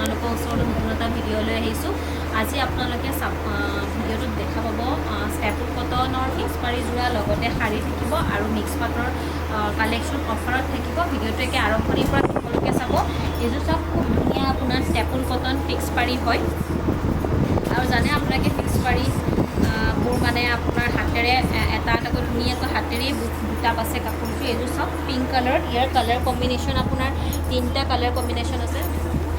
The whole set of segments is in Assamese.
আপোনালোকৰ ওচৰলৈ নতুন এটা ভিডিঅ' লৈ আহিছোঁ। আজি আপোনালোকে ভিডিঅ'টোত দেখা পাব ষ্টেপল কটনৰ ফিক্স পাৰি যোৰা, লগতে শাৰী থাকিব আৰু মিক্স পাটৰ কালেকশ্যন অফাৰত থাকিব। ভিডিঅ'টো একে আৰম্ভণিৰ পৰা শেষলৈকে চাব। এইযোৰ চাওক, খুব ধুনীয়া আপোনাৰ ষ্টেপল কটন ফিক্স পাৰি হয়। আৰু জানে আপোনালোকে, ফিক্স পাৰি বোৰ মানে আপোনাৰ হাতেৰে এটা এটাকৈ ধুনীয়াকৈ হাতেৰেই বুটা বাছে কাপোৰটো। এইযোৰ চাওক, পিংক কালাৰত। ইয়াৰ কালাৰ কম্বিনেশ্যন আপোনাৰ তিনিটা কালাৰ কম্বিনেশ্যন আছে।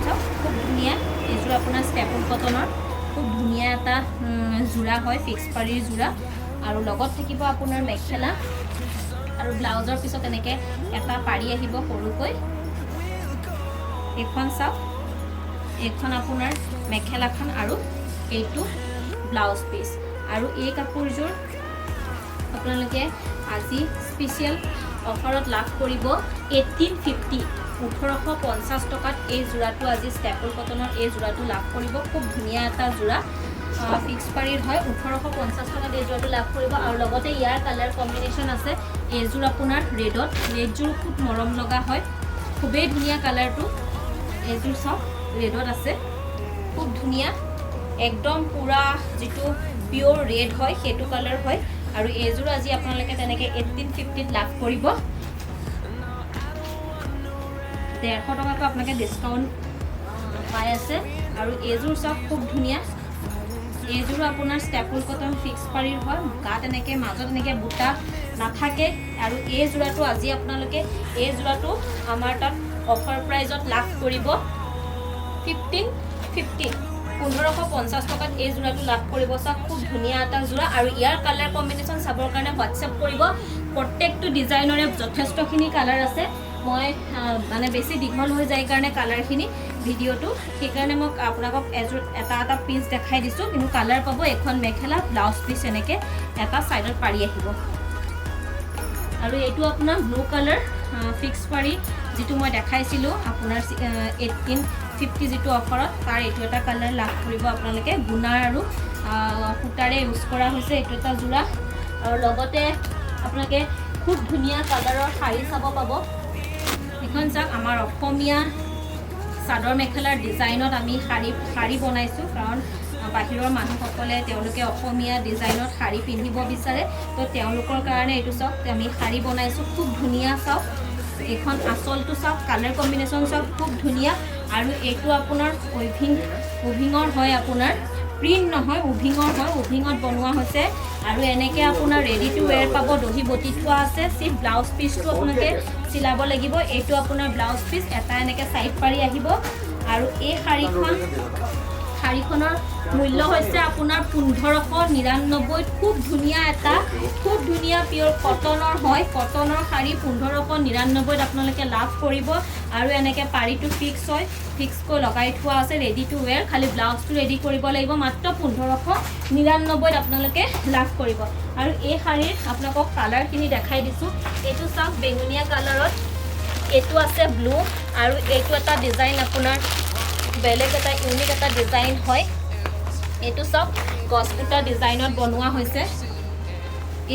চাওক, খুব ধুনীয়া। এইযোৰ আপোনাৰ ষ্টেপল কটনৰ খুব ধুনীয়া এটা যোৰা হয়, ফিক্স পাৰিৰ যোৰা। আৰু লগত থাকিব আপোনাৰ মেখেলা আৰু ব্লাউজৰ পিছত এনেকৈ এটা পাৰি আহিব সৰুকৈ। এইখন চাওক, এইখন আপোনাৰ মেখেলাখন আৰু এইটো ব্লাউজ পিচ। আৰু এই কাপোৰযোৰ আপোনালোকে আজি স্পেচিয়েল অফাৰত লাভ কৰিব 1850, 1850 টকাত এই যোৰাটো। আজি ষ্টেপল কটনৰ এই যোৰাটো লাভ কৰিব। খুব ধুনীয়া এটা যোৰা, ফিক্স পাৰিৰ হয়। 1850 টকাত এই যোৰাটো লাভ কৰিব। আৰু লগতে ইয়াৰ কালাৰ কম্বিনেশ্যন আছে। এইযোৰ আপোনাৰ ৰেডত, ৰেডযোৰ খুব মৰম লগা হয়, খুবেই ধুনীয়া কালাৰটো। এইযোৰ চাওক, ৰেডত আছে, খুব ধুনীয়া, একদম পূৰা যিটো পিয়'ৰ ৰেড হয়, সেইটো কালাৰ হয়। আৰু এইযোৰ আজি আপোনালোকে তেনেকৈ 1850ত লাভ কৰিব। 150 টকাকৈ আপোনালোকে ডিছকাউণ্ট পাই আছে। আৰু এইযোৰ চাওক, খুব ধুনীয়া। এইযোৰো আপোনাৰ ষ্টেপল কটন ফিক্স পাৰিৰ হয়। গাত এনেকৈ মাজত এনেকৈ বুটা নাথাকে। আৰু এই যোৰাটো আজি আপোনালোকে, এই যোৰাটো আমাৰ তাত অফাৰ প্ৰাইজত লাভ কৰিব 1550, 1550 টকাত এই যোৰাটো লাভ কৰিব। চাওক, খুব ধুনীয়া এটা যোৰা। আৰু ইয়াৰ কালাৰ কম্বিনেশ্যন চাবৰ কাৰণে হোৱাটছএপ কৰিব। প্ৰত্যেকটো ডিজাইনৰে যথেষ্টখিনি কালাৰ আছে। মই মানে বেছি দীঘল হৈ যায় কাৰণে কালাৰখিনি ভিডিঅ'টো, সেইকাৰণে মই আপোনালোকক এযোৰ এটা এটা পিচ দেখাই দিছোঁ। কিন্তু কালাৰ পাব। এখন মেখেলা, ব্লাউজ পিচ, এনেকৈ এটা ছাইডত পাৰি আহিব। আৰু এইটো আপোনাৰ ব্লু কালাৰ ফিক্স পাৰি, যিটো মই দেখাইছিলোঁ আপোনাৰ 1850 যিটো অফাৰত, তাৰ এইটো এটা কালাৰ লাভ কৰিব আপোনালোকে। গুণাৰ আৰু সূতাৰে ইউজ কৰা হৈছে এইটো এটা যোৰা। আৰু লগতে আপোনালোকে খুব ধুনীয়া কালাৰৰ শাৰী চাব পাব। এইখন চাওক, আমাৰ অসমীয়া চাদৰ মেখেলাৰ ডিজাইনত আমি শাৰী শাৰী বনাইছোঁ, কাৰণ বাহিৰৰ মানুহসকলে তেওঁলোকে অসমীয়া ডিজাইনত শাৰী পিন্ধিব বিচাৰে। তো তেওঁলোকৰ কাৰণে এইটো চাওক, আমি শাৰী বনাইছোঁ, খুব ধুনীয়া। চাওক, এইখন আঁচলটো চাওক, কালাৰ কম্বিনেশ্যন চাওক, খুব ধুনীয়া। আৰু এইটো আপোনাৰ উইভিঙৰ হয়, আপোনাৰ প্ৰিণ্ট নহয়, উইভিঙৰ হয়, উইভিঙত বনোৱা হৈছে। আৰু এনেকৈ আপোনাৰ ৰেডি টু ৱেৰ পাব, দহি বটি থোৱা আছে। চিফ ব্লাউজ পিচটো আপোনালোকে চিলাব লাগিব। এইটো আপোনাৰ ব্লাউজ পিচ, এটা এনেকৈ চাইড পাৰি আহিব। আৰু এই শাৰীখনৰ মূল্য হৈছে আপোনাৰ 1599। খুব ধুনীয়া এটা, খুব ধুনীয়া পিয়'ৰ কটনৰ হয়। কটনৰ শাৰী 1599ত আপোনালোকে লাভ কৰিব। আৰু এনেকৈ পাৰিটো ফিক্স হয়, ফিক্সকৈ লগাই থোৱা আছে, ৰেডি টু ৱেৰ, খালি ব্লাউজটো ৰেডি কৰিব লাগিব। মাত্ৰ 1599ত আপোনালোকে লাভ কৰিব। আৰু এই শাৰীৰ আপোনালোকক কালাৰখিনি দেখাই দিছোঁ। এইটো চাওক, বেঙুনীয়া কালাৰত, এইটো আছে ব্লু আৰু এইটো এটা ডিজাইন আপোনাৰ বেলেগ এটা ইউনিক এটা ডিজাইন হয়। এইটো চাওক, গছপুটা ডিজাইনত বনোৱা হৈছে।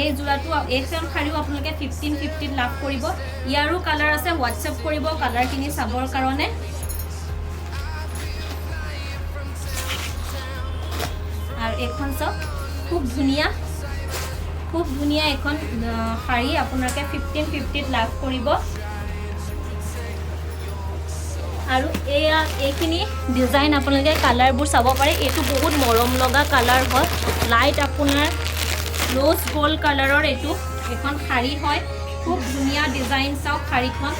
এই যোৰাটো, এইখন শাৰীও আপোনালোকে 1550ত লাভ কৰিব। ইয়াৰো কালাৰ আছে, হোৱাটছএপ কৰিব কালাৰখিনি চাবৰ কাৰণে। আৰু এইখন চাওক, খুব ধুনীয়া, খুব ধুনীয়া এখন শাৰী আপোনালোকে 1550ত লাভ কৰিব। আৰু এয়া এইখিনি ডিজাইন আপোনালোকে কালাৰবোৰ চাব পাৰে। এইটো বহুত মৰম লগা কালাৰ হয়, লাইট আপোনাৰ ৰ'জ গ'ল্ড কালাৰৰ এইটো এখন শাৰী হয়। খুব ধুনীয়া ডিজাইন চাওক শাৰীখন।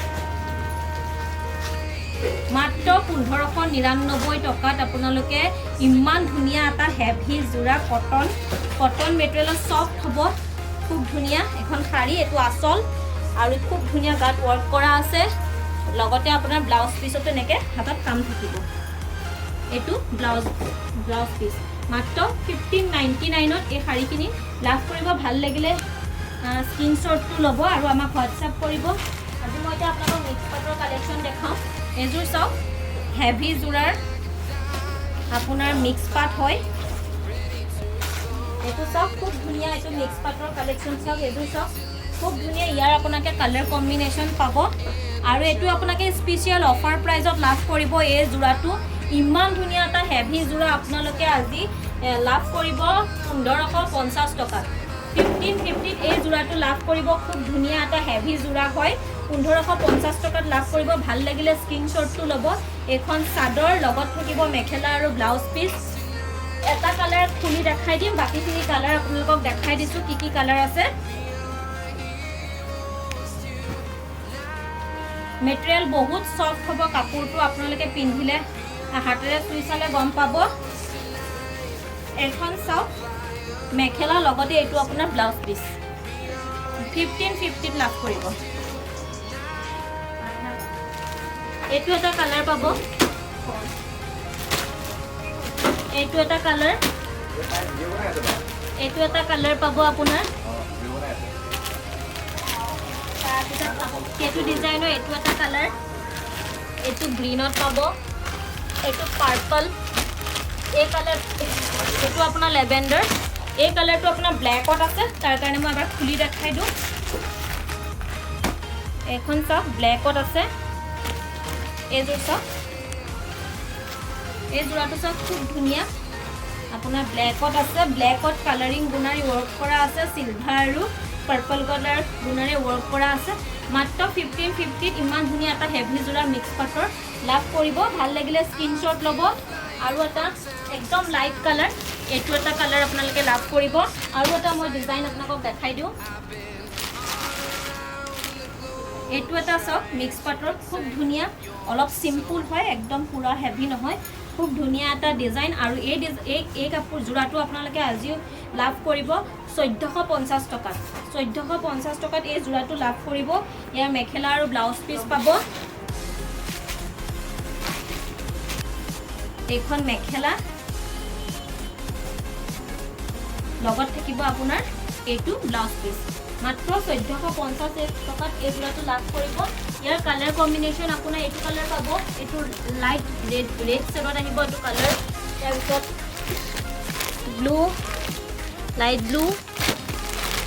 মাত্ৰ 1599 টকাত আপোনালোকে ইমান ধুনীয়া এটা হেভি যোৰা, কটন কটন মেটেৰিয়েলৰ, ছফ্ট হ'ব, খুব ধুনীয়া এখন শাৰী। এইটো আচল আৰু খুব ধুনীয়া গাত ৱৰ্ক কৰা আছে। লগতে আপোনাৰ ব্লাউজ পিচতো এনেকৈ হাতত কাম থাকিব। এইটো ব্লাউজ ব্লাউজ পিচ। মাত্ৰ 1599ত এই শাৰীখিনি লাভ কৰিব। ভাল লাগিলে স্ক্ৰীনশ্বটটো ল'ব আৰু আমাক হোৱাটছআপ কৰিব। আজি মই এতিয়া আপোনালোকক মিক্স পাটৰ কালেকশ্যন দেখাওঁ। এইযোৰ চাওক, হেভি যোৰাৰ আপোনাৰ মিক্স পাট হয়। এইটো চাওক, খুব ধুনীয়া। এইটো মিক্স পাটৰ কালেকশ্যন চাওক। এইযোৰ চাওক, খুব ধুনীয়া। ইয়াৰ আপোনালোকে কালাৰ কম্বিনেশ্যন পাব। আৰু এইটো আপোনালোকে স্পেচিয়েল অফাৰ প্ৰাইজত লাভ কৰিব এই যোৰাটো। ইমান ধুনীয়া এটা হেভি যোৰা আপোনালোকে আজি লাভ কৰিব 1550 টকাত। 1550ত এই যোৰাটো লাভ কৰিব। খুব ধুনীয়া এটা হেভি যোৰা হয়, 1550 টকাত লাভ কৰিব। ভাল লাগিলে স্ক্ৰীনশ্বটটো ল'ব। এইখন চাদৰ, লগত থাকিব মেখেলা আৰু ব্লাউজ পিচ। এটা কালাৰ খুলি দেখাই দিম, বাকীখিনি কালাৰ আপোনালোকক দেখাই দিছোঁ কি কি কালাৰ আছে। মেটেৰিয়েল বহুত ছফ্ট হ'ব কাপোৰটো, আপোনালোকে পিন্ধিলে হাতেৰে চুই চালে গম পাব। এইখন চাওক মেখেলা, লগতে এইটো আপোনাৰ ব্লাউজ পিচ। 1550ত লাভ কৰিব। এইটো এটা কালাৰ পাব, এইটো এটা কালাৰ, এইটো এটা কালাৰ পাব আপোনাৰ। তাৰপিছত সেইটো ডিজাইনৰ এইটো এটা কালাৰ, এইটো গ্ৰীণত পাব, এইটো পাৰ্পল, এই কালাৰ, এইটো আপোনাৰ লেভেণ্ডাৰ। এই কালাৰটো আপোনাৰ ব্লেকত আছে, তাৰ কাৰণে মই এবাৰ খুলি দেখাই দিওঁ। এইখন চাওক, ব্লেকত আছে। এইযোৰ চাওক, এই যোৰাটো চাওক, খুব ধুনীয়া। আপোনাৰ ব্লেকত আছে, ব্লেকত কালাৰিং গুণাৰী ৱৰ্ক কৰা আছে, চিলভাৰ আৰু পাৰ্পল কালাৰ গুণাৰে ৱৰ্ক কৰা আছে। মাত্ৰ 1550ত ইমান ধুনীয়া এটা হেভি যোৰা মিক্স পাটৰ লাভ কৰিব। ভাল লাগিলে স্ক্ৰীনশ্বট ল'ব। আৰু এটা একদম লাইট কালাৰ, এইটো এটা কালাৰ আপোনালোকে লাভ কৰিব। আৰু এটা মই ডিজাইন আপোনালোকক দেখাই দিওঁ। এইটো এটা চাওক, মিক্স পাটৰ, খুব ধুনীয়া, অলপ চিম্পুল হয়, একদম পূৰা হেভি নহয়, খুব ধুনীয়া এটা ডিজাইন। আৰু এই কাপোৰ যোৰাটো আপোনালোকে আজিও লাভ কৰিব 1450 টকাত। 1450 টকাত এই যোৰাটো লাভ কৰিব। ইয়াৰ মেখেলা আৰু ব্লাউজ পিচ পাব। এইখন মেখেলা, লগত থাকিব আপোনাৰ এইটো ব্লাউজ পিচ। মাত্ৰ 1450 টকাত এই যোৰাটো লাভ কৰিব। ইয়াৰ কালাৰ কম্বিনেশ্যন আপোনাৰ এইটো কালাৰ পাব, এইটো লাইট ৰেড ৰেড শ্বেডত আহিব এইটো কালাৰ। তাৰপিছত blue, light blue,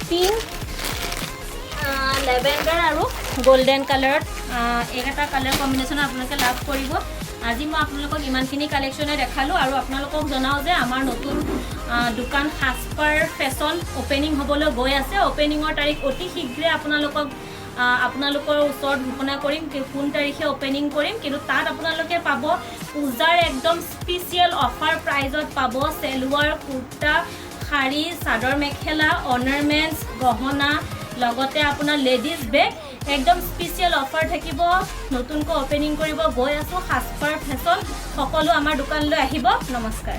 pink, lavender আৰু গল্ডেন কালাৰত এইকেইটা কালাৰ কম্বিনেশ্যনত আপোনালোকে লাভ কৰিব। আজি মই আপোনালোকক ইমানখিনি কালেকশ্যনে দেখালোঁ আৰু আপোনালোকক জনাওঁ যে আমাৰ নতুন দোকান সাজপাৰ ফেশ্বন অ'পেনিং হ'বলৈ গৈ আছে। অ'পেনিঙৰ তাৰিখ অতি শীঘ্ৰে আপোনালোকৰ ওচৰত ঘোষণা কৰিম কোন তাৰিখে অ'পেনিং কৰিম। কিন্তু তাত আপোনালোকে পাব পূজাৰ একদম স্পেচিয়েল অফাৰ প্ৰাইজত পাব চেলোৱাৰ, কুৰ্তা, শাৰী, চাদৰ মেখেলা, অৰ্নামেণ্টছ, গহনা, লগতে আপোনাৰ লেডিজ বেগ, একদম স্পেচিয়েল অফাৰ থাকিব। নতুনকৈ অ'পেনিং কৰিব গৈ আছোঁ সাজপাৰ ফেশ্বন। সকলো আমাৰ দোকানলৈ আহিব। নমস্কাৰ।